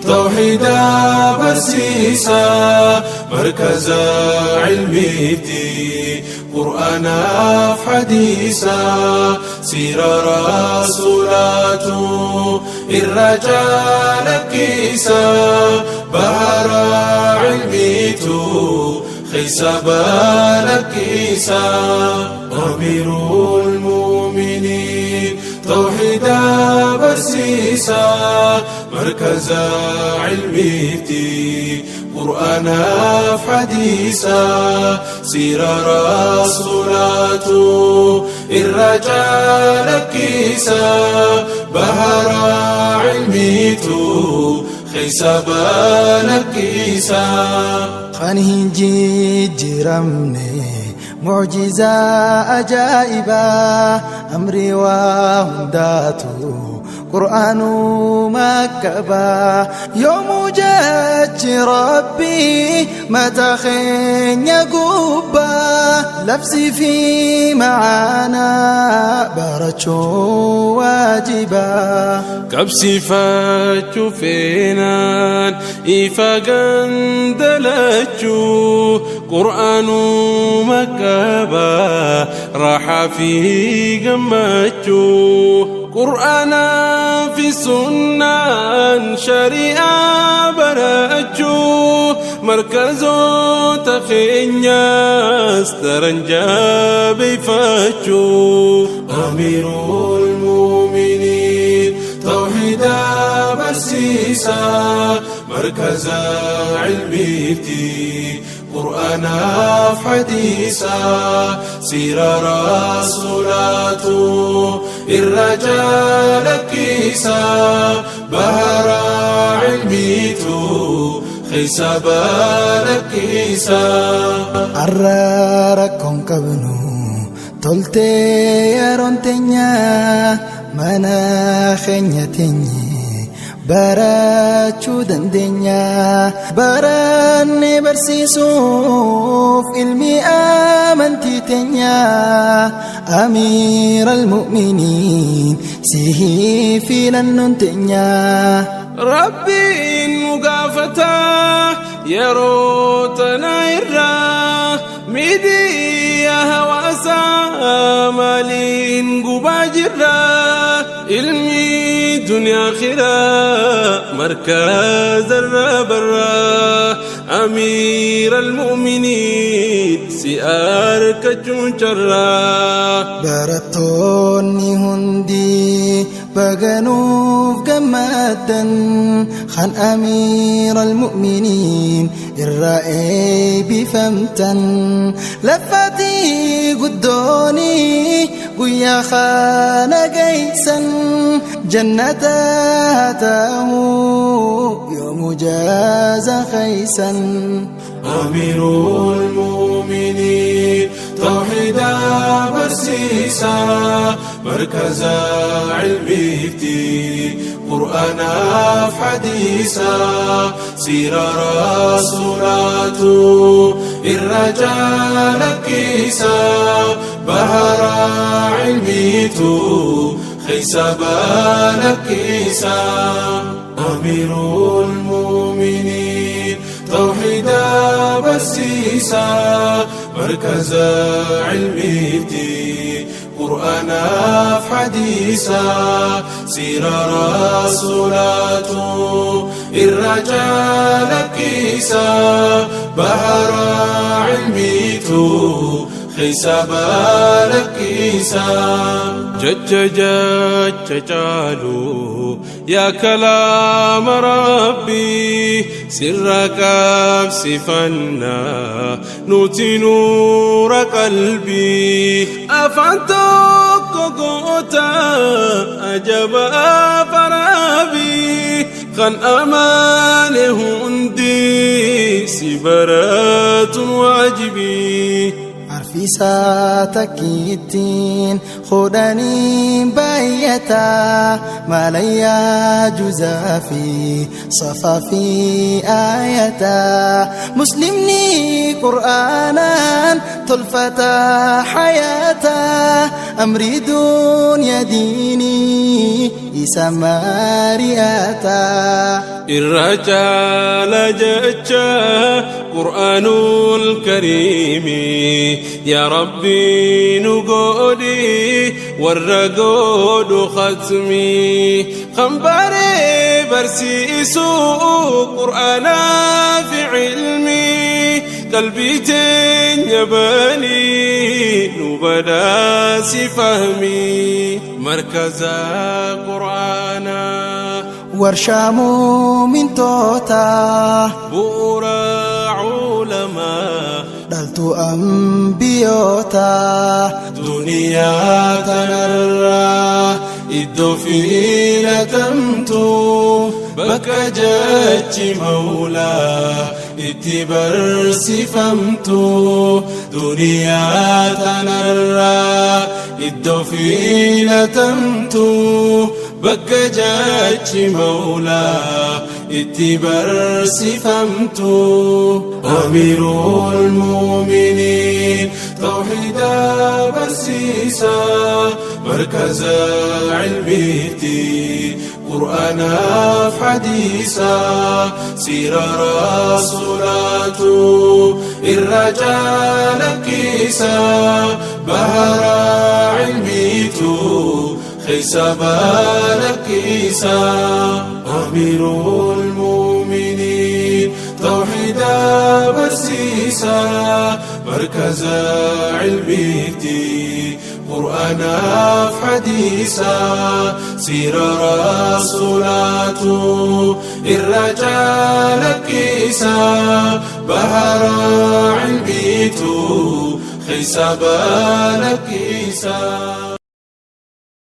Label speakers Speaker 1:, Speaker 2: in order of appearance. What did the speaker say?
Speaker 1: Tawhiida barsiisaa markaza ilmiiti qur'aanaaf hadiisaa siira rasuulaatu irra caalakkisaa bahara ilmiitu keessa balakkisaa amiirul mu'miniin tawhiida barsiisaa markaza ilmiiti qur'aanaaf hadiisaa siira rasuulaatu irra caalakkisaa bahara ilmiitu keessa balakkisaa.
Speaker 2: Kan hin jijjiiramne mucjizaa ajaa'ibaa amrii waa hundaatu qur'aanuma qabaa yoomuu jechi rabbii mata keenya gubbaa labsii fi macaanaa barachuu waajibaa.
Speaker 1: Qabsiifachuu feenaan ifa gandalachuu qur'aanuma qabaa raaxaa fi gammachuu qur'aanaa fi sunnaan shari'aa barachuu markazoota keenyaas daran jabeeffachuu amiirul mu'miniin tawhiida barsiisaa markaza ilmiiti qur'aanaaf hadiisaa siira rasuulaatu irra caalakkisaa bahara ilmiitu keessa balakkisaa.
Speaker 2: Arra rakkoon qabnu toltee yeroon teenya mana keenya teenye barachuu dandeenya baranne barsiisuuf ilmi amantii teenya amiira almu'miniin sihii filannoon teenya.
Speaker 1: Rabbiin nu gaafataa yeroo tana irraa miidiyaa hawaasaa maaliin gubaa jirra ilmi duniyaa akhiraa markaza irra barraa amiira almu'miniin si argachuun carraa.
Speaker 2: Barattoonni hundi baganuuf gammaddan kan amiira almu'miniin irraa eebbifamtan lafaatii guddoonii guyyaa kana geessan jannata ta'uu yoomuu jaaza keeysan.
Speaker 1: أمير المؤمنين توحيد برسيسا مركز علميتي قرآن حديثا سير رسولاته الرجال كيسا بهر علميتو خيس بالكيسا أمير المؤمنين توحيد برسيسا مركز علميتي قرآن حديثا سير رسولاته الرجال كيسا بهر علميتو خيس بالكيسا جج جج جالو يا كلام ربي سرك سفنا نوتي نور قلبي أفانتك قوتا أجب فرابي خن أمان هندي سبرات واجبي
Speaker 2: Arfiisaa takkiittiin kudhaniin baay'ataa malayyaa juzaa fi safaa fi aayataa muslimni qur'aanaan tolfataa hayataa amrii dunya diinii isa mari'ataa.
Speaker 1: Irra caala jecha Qur'aanul Kariimi, yaa Rabbi nu godhi warra godhu khatmii kan baree barsiisu Qur'aanaa fi ilmii. Qalbii teenya banii nu badhaasi fahmii, markaza Qur'aanaa,
Speaker 2: warshaa muumintootaa,
Speaker 1: bu'uura culamaa,
Speaker 2: dhaltuu ambiyootaa.
Speaker 1: Duniyaa tanarraa iddoo filatamtu, bakka jechi mawlaa itti barsiifamtu. Duniyaa tanarraa iddoo filatamtu, bakka jechi mawlaa itti barsiifamtu. Amiirul muuminiin tawxiida barsiisa, markaza cilmiiti, qur'aanaaf hadiisa, siira rasuulaatu irra calaqqisa, bahara cilmiitu keessa balaqqisa. Amiirul muuminiin tawxiida barsiisa, markaza cilmiiti, qur'aanaaf hadiisa, siira rasuulaatu irra calaqqisa, bahara cilmiitu keessa balaqqisa.